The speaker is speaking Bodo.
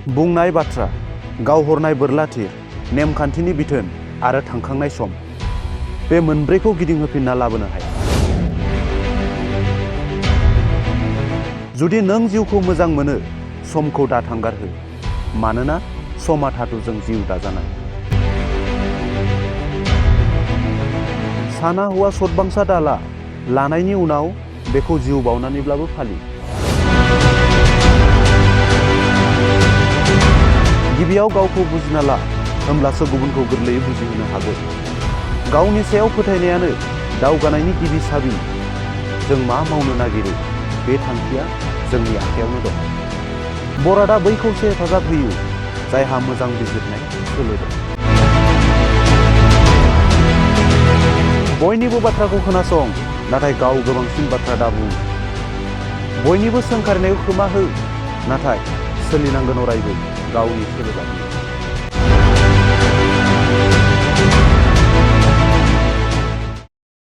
बुंनाय बाथ्रा, गाव हरनाय बोरला थिर, नेमखान्थिनि बिथोन आरो थांखांनाय सम, बे मोनब्रैखौ गिदिंहोफिनना लाबोनो हाया। जुदि नों जिउखौ मोजां मोनो, समखौ दा थांगारहो, मानोना समा धातुजों जिउ दाजानाय। साना हौवा सदबांसा दाला, लानायनि उनाव बेखौ जिउ बावनानैब्लाबो फालि। गिबियाव गावखौ बुजिना ला, होमब्लासो गुबुनखौ गोरलैयै बुजिहोनो हागोन। गावनि सायाव फोथायनायानो दावगानायनि गिबि साबि। जों मा मावनो नागिरो, बे थांखिया जोंनि आखायावनो दं। बरादा बैखौसो हेफाजाब होयो जायहा मोजां बिजिरनाय सोलो दं। बयनिबो बाथ्राखौ खोनासं, नाथाय गाव गोबांसिन बाथ्रा दाबुं। बयनिबो सोंखारिनायखौ खोमा हो, नाथाय सोलिनांगोन अरायबो गावनि सोलो बायदि।